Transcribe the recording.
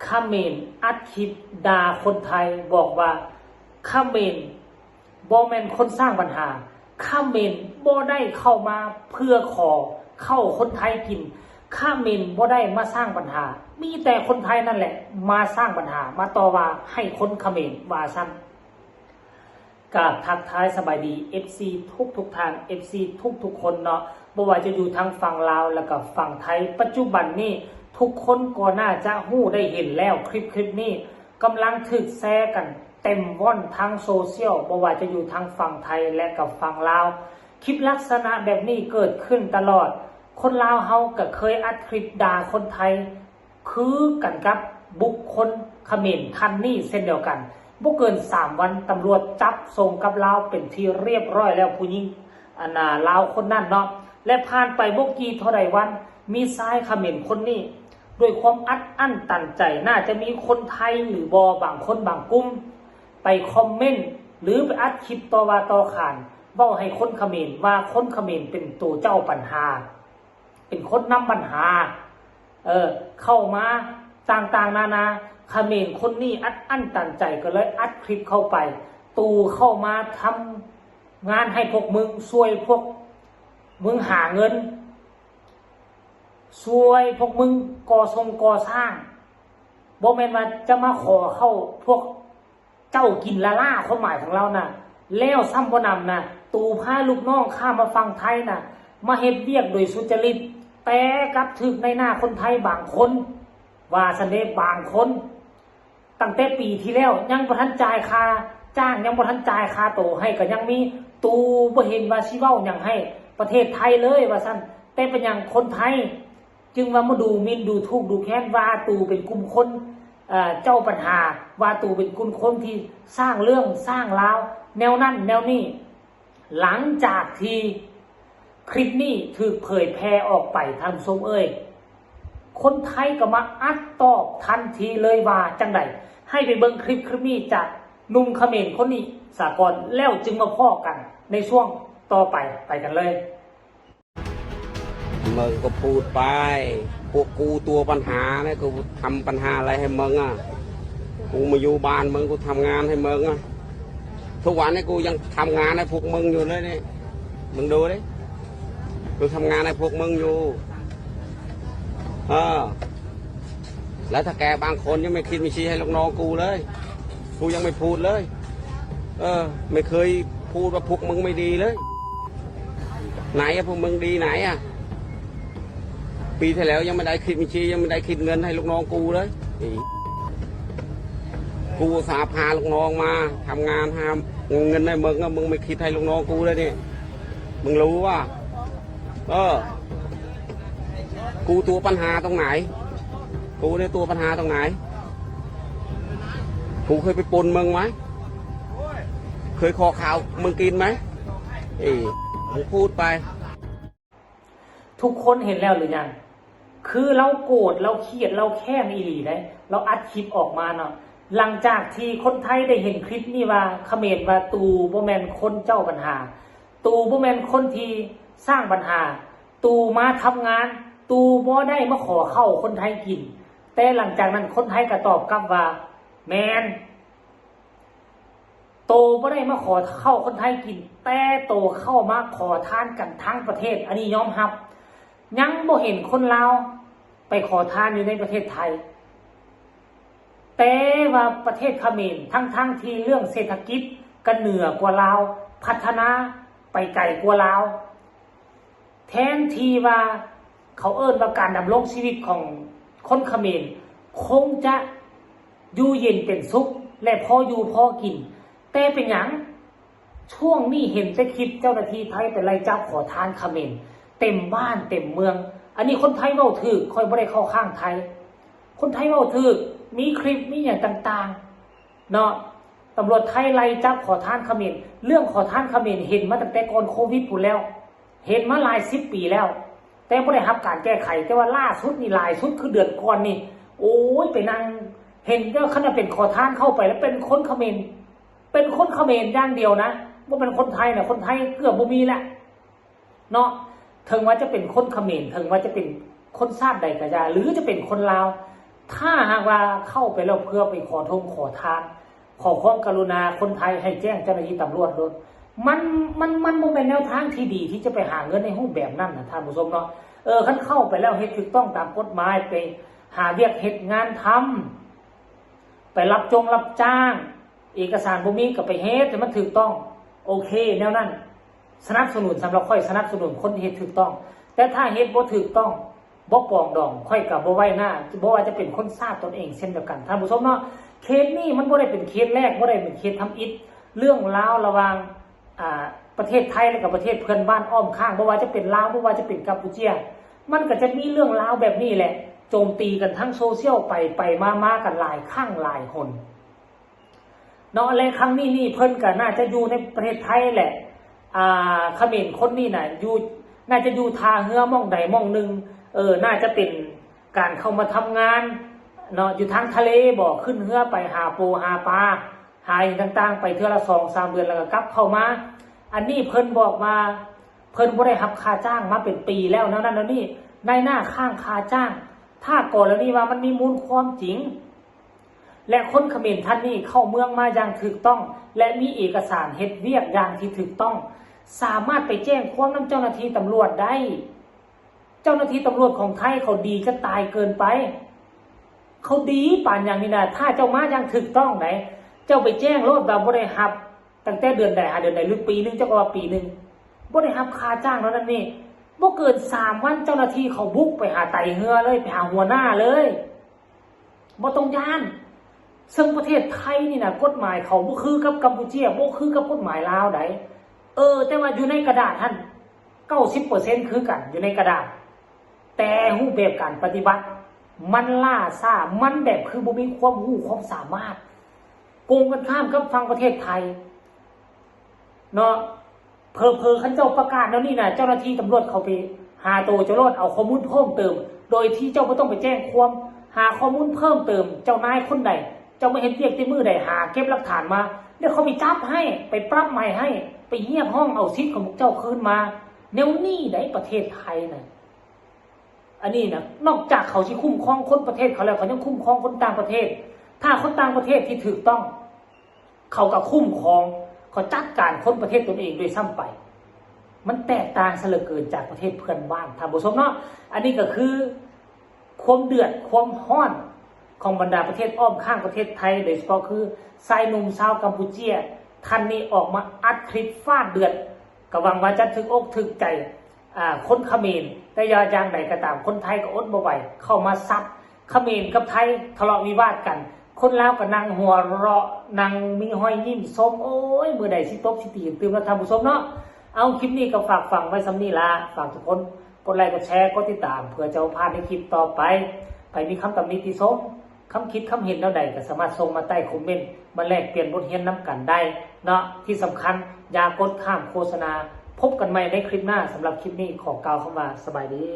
ຂະເໝນອັດຄລິບດ່າຄົນໄທ ບອກວ່າຂະເໝນບໍ່ແມ່ນຄົນສ້າງບັນຫາ, ຂະເໝນບໍ່ໄດ້ເຂົ້າມາເພື່ອຂໍເຂົ້າຄົນໄທກິນ, ຂະເໝນບໍ່ໄດ້ມາສ້າງບັນຫາ, ມີແຕ່ຄົນໄທນັ້ນແຫຼະມາສ້າງບັນຫາ, ມາຕໍ່ວ່າໃຫ້ຄົນຂະເໝນ ວ່າຊັ້ນ. ກາບທັກທາຍສະບາຍດີ ເອັຟຊີ ທຸກໆທ່ານ ເອັຟຊີ ທຸກໆຄົນເນາະ, ບໍ່ວ່າຈະຢູ່ທາງຝັ່ງລາວ ແລະກະຝັ່ງໄທ. ປັດຈຸບັນນີ້ທຸກຄົນກໍໜ້າຈະຮູ້ໄດ້ເຫັນແລ້ວ, ຄລິບ ຄລິບນີ້ກຳລັງຖືກແຊກັນເຕັມວ່ອນທາງໂຊຊຽວ, ບໍ່ວ່າຈະຢູ່ທາງຝັ່ງໄທ ແລະກະຝັ່ງລາວ. ຄລິບລັກສະນະແບບນີ້ເກີດຂຶ້ນຕະຫຼອດ. ຄົນລາວເຮົາກະເຄີຍອັດຄລິບດ່າຄົນໄທ ຄືກັນກັບບຸກຄົນຂະເໝນທ່ານນີ້ເຊັ່ນດຽວກັນ. ບໍ່ເກີນສາມວັນ ຕຳຫຼວດຈັບສົ່ງກັບລາວເປັນທີ່ຮຽບຮ້ອຍແລ້ວ, ຜູ້ຍິງ ອັນນ່າ ລາວຄົນນັ້ນເນາະ. ແລະຜ່ານໄປບໍ່ກີ່ເທົ່າໃດວັນ, ມີຊາຍຂະເໝນຄົນນີ້ ດ້ວຍຄວາມອັດອັ້ນຕັນໃຈ, ໜ້າຈະມີຄົນໄທຫຼືບໍ່ບາງຄົນບາງກຸ່ມ ໄປຄອມເມັນ ຫຼືໄປອັດຄລິບຕໍ່ວ່າຕໍ່ຂານ ເວົ້າໃຫ້ຄົນຂະເໝນວ່າຄົນຂະເໝນເປັນໂຕເຈົ້າບັນຫາ. ເປັນຄົນນຳບັນຫາ ເອີ ເຂົ້າມາຕ່າງໆນານາ. ຂະເໝນຄົນນີ້ອັດອັ້ນຕັນໃຈ ກໍເລີຍອັດຄລິບເຂົ້າໄປ, ຕູເຂົ້າມາທຳງານໃຫ້ພວກມຶງ, ຊ່ວຍພວກມຶງຫາເງິນ, ຊ່ວຍພວກມຶງກໍ່ຊົງກໍ່ສ້າງ, ບໍ່ແມ່ນວ່າຈະມາຂໍເຂົ້າພວກ ເຈົ້າກິນລ້າໆ ຄວາມໝາຍຂອງລາວນະ. ແລ້ວຊ້ຳບໍ່ໜຳນະ, ຕູພາລູກນ້ອງຂ້າມມາຝັ່ງໄທນະ ມາເຮັດວຽກໂດຍສຸຈະລິດ, ແຕ່ກັບຖືກນາຍໜ້າຄົນໄທບາງຄົນ ວ່າຊັ້ນເດ້, ບາງຄົນ ຕັ້ງແຕ່ປີທີ່ແລ້ວຍັງບໍ່ທັນຈ່າຍຄ່າຈ້າງ, ຍັງບໍ່ທັນຈ່າຍຄ່າໂຕໃຫ້ກໍຍັງມີ. ຕູບໍ່ເຫັນວ່າຊິເວົ້າຫຍັງໃຫ້ປະເທດໄທເລີຍວ່າຊັ້ນ, ແຕ່ເປັນຫຍັງຄົນໄທ ຈຶ່ງວ່າມາດູໝິ່ນ ດູຖູກ ດູແຄນ ວ່າຕູເປັນກຸ່ມຄົນ ເອີ ເຈົ້າບັນຫາ, ວ່າຕູເປັນກຸ່ມຄົນທີ່ສ້າງເລື່ອງສ້າງລາວ ແນວນັ້ນແນວນີ້. ຫຼັງຈາກທີ່ຄລິບນີ້ຖືກເຜີຍແຜ່ອອກໄປ ທ່ານຜູ້ຊົມເອີຍ, ຄົນໄທກໍມາອັດຕອບທັນທີເລີຍວ່າຈັ່ງໃດ. ໃຫ້ໄປເບິ່ງຄລິບ ຄລິບນີ້ຈາກໜຸ່ມຂະເໝນຄົນນີ້ສາກ່ອນ, ແລ້ວຈຶ່ງມາພໍ້ກັນໃນຊ່ວງຕໍ່ໄປ. ໄປກັນເລີຍ. ມຶງກໍພູດໄປ, ພວກກູຕົວບັນຫານະ, ກູທຳບັນຫາອະໄລໃຫ້ມຶງອະ? ກູມາຢູ່ບ້ານມຶງ, ກູທຳງານໃຫ້ມຶງອະ. ທຸກວັນນີ້ກູຍັງທຳງານໃຫ້ພວກມຶງຢູ່ເລີຍນີ້, ມຶງດູເດ້, ກູທຳງານໃຫ້ພວກມຶງຢູ່. ເອີ ແລ້ວຖ້າແກບາງຄົນຍັງໄມ່ຄິດມີຊີ້ໃຫ້ລູກນ້ອງກູເລີຍ, ກູຍັງໄມ່ພູດເລີຍ. ເອີ ໄມ່ເຄີຍພູດວ່າພວກມຶງໄມ່ດີເລີຍ. ໄຫນອະ ພວກມຶງດີໄຫນອະ? ປີທີ່ແລ້ວຍັງບໍ່ໄດ້ຄິດບັນຊີ, ຍັງບໍ່ໄດ້ຄິດເງິນໃຫ້ລູກນ້ອງກູເລີຍ. ກູອຸດສ່າພາລູກນ້ອງມາທຳງານຫາເງິນໃຫ້ມຶງ, ມຶງໄມ່ຄິດໃຫ້ລູກນ້ອງກູເລີຍນີ້, ມຶງຮູ້ຫວາ? ເອີ ກູຕົວບັນຫາຕົງໄຫນ? ກູນີ້ຕົວບັນຫາຕົງໄຫນ? ກູເຄີຍໄປປົນມຶງໄໝ? ເຄີຍຂໍເຂົ້າມຶງກິນໄໝ? ເອີ ມຶງພູດໄປ. ທຸກຄົນເຫັນແລ້ວຫຼືຍັງ? ຄືລາວໂກດ, ລາວຄຽດ, ລາວແຄ້ນອີ່ຫຼີເດ້, ລາວອັດຄລິບອອກມາເນາະ. ຫຼັງຈາກທີ່ຄົນໄທໄດ້ເຫັນຄລິບນີ້ວ່າ ຂະເໝນວ່າຕູບໍ່ແມ່ນຄົນເຈົ້າບັນຫາ, ຕູບໍ່ແມ່ນຄົນທີ່ສ້າງບັນຫາ, ຕູມາທຳງານ, ຕູບໍ່ໄດ້ມາຂໍເຂົ້າຄົນໄທກິນ. ແຕ່ຫຼັງຈາກນັ້ນຄົນໄທກໍຕອບກັບວ່າ ແມ່ນ ໂຕບໍ່ໄດ້ມາຂໍເຂົ້າຄົນໄທກິນ, ແຕ່ໂຕເຂົ້າມາຂໍທານກັນທັງປະເທດ, ອັນນີ້ຍອມຮັບ. ຍັງບໍ່ເຫັນຄົນລາວໄປຂໍທານຢູ່ໃນປະເທດໄທ, ແຕ່ວ່າປະເທດຂະເໝນ ທັງໆທີ່ເລື່ອງເສດຖະກິດກໍເໜືອກວ່າລາວ, ພັດທະນາໄປໄກກວ່າລາວ, ແທນທີ່ວ່າເຂົາເອີ້ນວ່າການດຳລົງຊີວິດຂອງຄົນຂະເໝນຄົງຈະຢູ່ເຢັນເປັນສຸກ ແລະ ພໍຢູ່ພໍກິນ, ແຕ່ເປັນຫຍັງຊ່ວງນີ້ເຫັນແຕ່ຄລິບເຈົ້າໜ້າທີ່ໄທໄປໄລ່ຈັບຂໍທານຂະເໝນເຕັມບ້ານເຕັມເມືອງ? ອັນນີ້ຄົນໄທເວົ້າຖືກ, ຂ້ອຍບໍ່ໄດ້ເຂົ້າຂ້າງໄທ, ຄົນໄທເວົ້າຖືກ, ມີຄລິບ ມີຫຍັງຕ່າງໆ ເນາະ, ຕຳຫຼວດໄທໄລ່ຈັບຂໍທານຂະເໝນ. ເລື່ອງຂໍທານຂະເໝນເຫັນມາຕັ້ງແຕ່ກ່ອນໂຄວິດພຸ້ນແລ້ວ, ເຫັນມາຫຼາຍສິບປີແລ້ວ, ແຕ່ບໍ່ໄດ້ຮັບການແກ້ໄຂ. ແຕ່ວ່າລ່າສຸດນີ້, ຫຼາຍສຸດຄືເດືອນກ່ອນນີ້, ໂອ້ຍ ໄປນັ່ງເຫັນແຕ່ວ່າ ຄັນວ່າເປັນຂໍທານເຂົ້າໄປແລ້ວເປັນຄົນຂະເໝນ, ເປັນຄົນຂະເໝນຢ່າງດຽວນະ, ບໍ່ແມ່ນຄົນໄທນະ, ຄົນໄທເກືອບບໍ່ມີແລ້ວ. ເນາະ, ເຖິງວ່າຈະເປັນຄົນຂະເໝນ, ເຖິງວ່າຈະເປັນຄົນຊາດໃດກໍຢ່າ ຫຼືຈະເປັນຄົນລາວ, ຖ້າຫາກວ່າເຂົ້າໄປແລ້ວເພື່ອໄປຂໍທົ່ງຂໍທານ ຂໍຄວາມກະລຸນາຄົນໄທໃຫ້ແຈ້ງເຈົ້າໜ້າທີ່ຕຳຫຼວດໂລດ ມັນ ມັນ ມັນບໍ່ແມ່ນແນວທາງທີ່ດີທີ່ຈະໄປຫາເງິນໃນຮູບແບບນັ້ນນະທ່ານຜູ້ຊົມເນາະ. ເອີ ຄັນເຂົ້າໄປແລ້ວເຮັດຖືກຕ້ອງຕາມກົດໝາຍ ໄປຫາວຽກເຮັດງານທຳ ໄປຮັບຈົງຮັບຈ້າງ ເອກະສານບໍ່ມີກໍໄປເຮັດໃຫ້ມັນຖືກຕ້ອງ ໂອເຄ ແນວນັ້ນ ສະໜັບສະໜູນ ສຳລັບຂ້ອຍສະໜັບສະໜູນຄົນທີ່ເຮັດຖືກຕ້ອງ. ແຕ່ຖ້າເຮັດບໍ່ຖືກຕ້ອງ ບໍ່ປອງດອງ ຂ້ອຍກໍບໍ່ໄວ້ໜ້າ ບໍ່ວ່າຈະເປັນຄົນຊາດຕົນເອງເຊັ່ນດຽວກັນ ທ່ານຜູ້ຊົມເນາະ. ເຄສນີ້ມັນບໍ່ໄດ້ເປັນເຄສແລກ ບໍ່ໄດ້ເປັນເຄສທຳອິດ ເລື່ອງລາວລະຫວ່າງ ອ່າ ປະເທດໄທ ແລະ ກະປະເທດເພື່ອນບ້ານອ້ອມຂ້າງ ບໍ່ວ່າຈະເປັນລາວ ບໍ່ວ່າຈະເປັນກຳປູເຈຍ ມັນກໍຈະມີເລື່ອງລາວແບບນີ້ແຫຼະ ໂຈມຕີກັນທາງໂຊຊຽວໄປ ໄປມາໆ ກັນຫຼາຍຄັ້ງຫຼາຍຫົນເນາະ. ແລະ ຄັ້ງນີ້ນີ້ເພິ່ນກໍໜ້າຈະຢູ່ໃນປະເທດໄທແຫຼະ ອ່າ ຂະເໝນຄົນນີ້ນະ ຢູ່ ໜ້າຈະຢູ່ທ່າເຮືອໝ່ອງໃດໝ່ອງໜຶ່ງ ເອີ ໜ້າຈະເປັນການເຂົ້າມາທຳງານເນາະ ຢູ່ທາງທະເລບໍ ຂຶ້ນເຮືອໄປຫາປູຫາປາ ຫາຫຍັງຕ່າງໆ ໄປເທື່ອລະສອງສາມເດືອນ ແລ້ວກໍກັບເຂົ້າມາ. ອັນນີ້ເພິ່ນບອກວ່າ ເພິ່ນບໍ່ໄດ້ຮັບຄ່າຈ້າງມາເປັນປີແລ້ວ ແນວນັ້ນແນວນີ້ ນາຍໜ້າຄ້າງຄ່າຈ້າງ. ຖ້າກໍລະນີວ່າມັນມີມູນຄວາມຈິງ ແລະ ຄົນຂະເໝນທ່ານນີ້ເຂົ້າເມືອງມາຢ່າງຖືກຕ້ອງ ແລະ ມີເອກະສານເຮັດວຽກຢ່າງທີ່ຖືກຕ້ອງ ສາມາດໄປແຈ້ງຄວາມນຳເຈົ້າໜ້າທີ່ຕຳຫຼວດໄດ້. ເຈົ້າໜ້າທີ່ຕຳຫຼວດຂອງໄທເຂົາດີຈະຕາຍເກີນໄປ ເຂົາດີປານຫຍັງນີ້ນະ. ຖ້າເຈົ້າມາຢ່າງຖືກຕ້ອງໃດ ເຈົ້າໄປແຈ້ງໂລດວ່າບໍ່ໄດ້ຮັບ ຕັ້ງແຕ່ເດືອນໃດຫາເດືອນໃດ ຫຼື ປີໜຶ່ງ ເຈົ້າກໍວ່າປີໜຶ່ງ ບໍ່ໄດ້ຮັບຄ່າຈ້າງເທົ່ານັ້ນນີ້ ບໍ່ເກີນສາມວັນ ເຈົ້າໜ້າທີ່ເຂົາບຸກໄປຫາໄຕເຮືອເລີຍ ໄປຫາຫົວໜ້າເລີຍ ບໍ່ຕ້ອງຢ້ານ. ເຊິ່ງປະເທດໄທນີ້ນະ ກົດໝາຍເຂົາບໍ່ຄືກັບກຳປູເຈຍ ບໍ່ຄືກັບກົດໝາຍລາວໃດ ເອີ ແຕ່ວ່າຢູ່ໃນກະດາດຫັ້ນ ເກົ້າສິບເປີເຊັນຄືກັນ ຢູ່ໃນກະດາດ ແຕ່ຮູບແບບການປະຕິບັດມັນລ້າຊ້າ ມັນແບບຄືບໍ່ມີຄວາມຮູ້ຄວາມສາມາດ ກົງກັນຂ້າມກັບຝັ່ງປະເທດໄທເນາະ. ເຜີໆ ຄັນເຈົ້າປະກາດແນວນີ້ນະ ເຈົ້າໜ້າທີ່ຕຳຫຼວດເຂົາໄປຫາໂຕເຈົ້າໂລດ ເອົາຂໍ້ມູນເພີ່ມເຕີມ ໂດຍທີ່ເຈົ້າບໍ່ຕ້ອງໄປແຈ້ງຄວາມ ຫາຂໍ້ມູນເພີ່ມເຕີມ ເຈົ້ານາຍຄົນໃດ ເຈົ້າມາເຮັດວຽກແຕ່ມື້ໃດ ຫາເກັບຫຼັກຖານມາ ແລ້ວເຂົາໄປຈັບໃຫ້ ໄປປັບໃໝໃຫ້ ໄປຮຽກຮ້ອງເອົາສິດຂອງພວກເຈົ້າຄືນມາ. ແນວນີ້ໃດປະເທດໄທນະ ອັນນີ້ນະ ນອກຈາກເຂົາຊິຄຸ້ມຄອງຄົນປະເທດເຂົາແລ້ວ ເຂົາຍັງຄຸ້ມຄອງຄົນຕ່າງປະເທດ. ຖ້າຄົນຕ່າງປະເທດທີ່ຖືກຕ້ອງ ເຂົາກໍຄຸ້ມຄອງ ເຂົາຈັດການຄົນປະເທດຕົນເອງດ້ວຍຊ້ຳໄປ. ມັນແຕກຕ່າງຊະເຫຼືອເກີນຈາກປະເທດເພື່ອນບ້ານ ທ່ານຜູ້ຊົມເນາະ. ອັນນີ້ກໍຄືຄວາມເດືອດຄວາມຮ້ອນຂອງບັນດາປະເທດອ້ອມຂ້າງປະເທດໄທ ໂດຍສະເພາະຄືຊາຍໜຸ່ມຊາວກຳປູເຈຍທ່ານນີ້ອອກມາອັດຄລິບຟາດເດືອດ ກໍຫວັງວ່າຈະຖືກອົກຖືກໃຈ ອ່າ ຄົນຂະເໝນ. ແຕ່ຢ່າ ຢ່າງໃດກໍຕາມ ຄົນໄທກໍອົດບໍ່ໄຫວ ເຂົ້າມາຊັດ ຂະເໝນກັບໄທທະເລາະວິວາດກັນ ຄົນລາວກໍນັ່ງຫົວເລາະ ນັ່ງມີຮອຍຍິ້ມຊົມ ໂອ້ຍ ມື້ໃດຊິຕົບຊິຕີກັນຕື່ມເນາະ ທ່ານຜູ້ຊົມເນາະ. ເອົາ ຄລິບນີ້ກໍຝາກຝັງໄວ້ສ່ຳນີ້ລະ ຝາກທຸກຄົນກົດໄລ ກົດແຊ ກົດຕິດຕາມ ເພື່ອຈະບໍ່ພາດໃນຄລິບຕໍ່ໄປ. ໃຜມີຄຳຕຳໜິຕິຊົມ ຄຳຄິດຄຳເຫັນແນວໃດ ກໍສາມາດສົ່ງມາໃຕ້ຄອມເມັນ ມາແລກປ່ຽນບົດຮຽນນຳກັນໄດ້ເນາະ. ທີ່ສຳຄັນ ຢ່າກົດຂ້າມໂຄສະນາ. ພົບກັນໃໝ່ໃນຄລິບໜ້າ. ສຳລັບຄລິບນີ້ ຂໍກ່າວຄຳວ່າ ສະບາຍດີ.